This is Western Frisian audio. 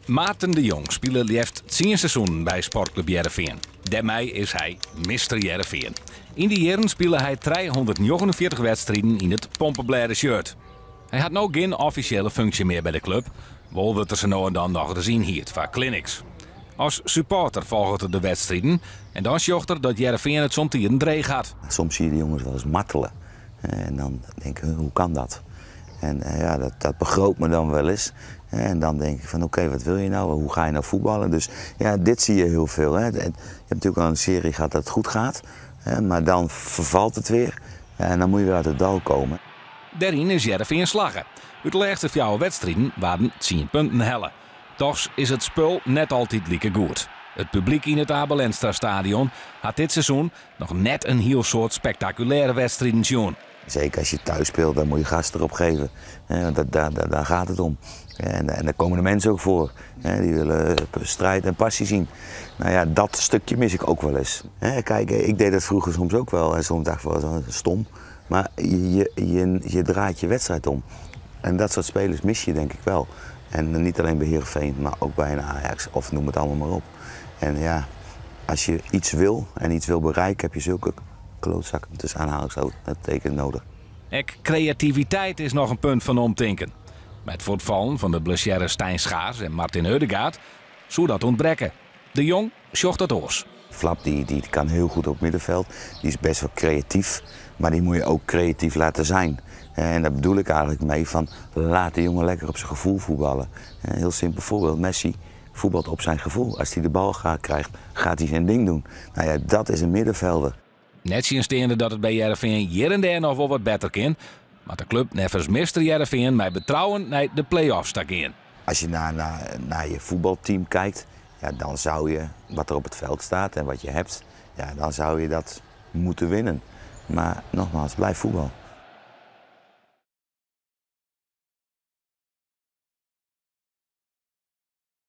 Maarten de Jong spile leafst 10 seizoenen by Sportklup Hearrenfean. Dêrmei is hy Mister Hearrenfean. Yn dy jierren spile hy 349 wedstriden yn it pompeblêdeshirt. Hy hat no gjin offisjele funksje mear by de klup. Wol wurdt er sa no en dan noch ris ynhierd foar clinics. As supporter folget er de wedstriden en dan sjocht er dat Hearrenfean it somtiden dreech hat. Soms zie je de jongens wel eens martelen. En dan denk ik, hoe kan dat? En ja, dat begroot me dan wel eens. En dan denk ik van oké, wat wil je nou? Hoe ga je nou voetballen? Dus ja, dit zie je heel veel. Hè. En je hebt natuurlijk al een serie gehad dat het goed gaat. Hè, maar dan vervalt het weer. En dan moet je weer uit het dal komen. Dêryn is Hearrenfean slagge. Ut de lêste fjouwer wedstriden waarden 10 punten helle. Dochs is it spul net altyd like goed. It publyk yn it Abe Lenstra Stadion hat dit seizoen noch net in hiel soad spektakulêre wedstriden sjoen. Zeker als je thuis speelt, dan moet je gas erop geven. Hè, want daar gaat het om. En daar komen de mensen ook voor. Hè, die willen strijd en passie zien. Nou ja, dat stukje mis ik ook wel eens. Hè, kijk, ik deed dat vroeger soms ook wel. En soms dacht ik wel, stom. Maar je draait je wedstrijd om. En dat soort spelers mis je denk ik wel. En niet alleen bij Heerenveen, maar ook bij een Ajax of noem het allemaal maar op. En ja, als je iets wil en iets wil bereiken, heb je zulke klootzakken tussen aanhalingstekens nodig. Ek kreativiteit is noch in punt fan omtinken. Mei it fuortfallen fan de blessearre Stijn Schaars en Martin Ødegaard soe dat ûntbrekke. De Jong sjocht dat oars. Vlap die kan heel goed op het middenveld. Die is best wel creatief, maar die moet je ook creatief laten zijn. En daar bedoel ik eigenlijk mee van laat de jongen lekker op zijn gevoel voetballen. Een heel simpel voorbeeld, Messi voetbalt op zijn gevoel. Als hij de bal krijgt, gaat hij zijn ding doen. Nou ja, dat is een middenvelder. Nettsjinsteande dat it by Hearrenfean hjir en dêr noch wol wat better kin, moat de klup neffens Mister Hearrenfean mei betrouwen nei de play-offs ta gean. Als je naar je voetbalteam kijkt, ja, dan zou je, wat er op het veld staat en wat je hebt, ja, dan zou je dat moeten winnen. Maar nogmaals, blijf voetbal.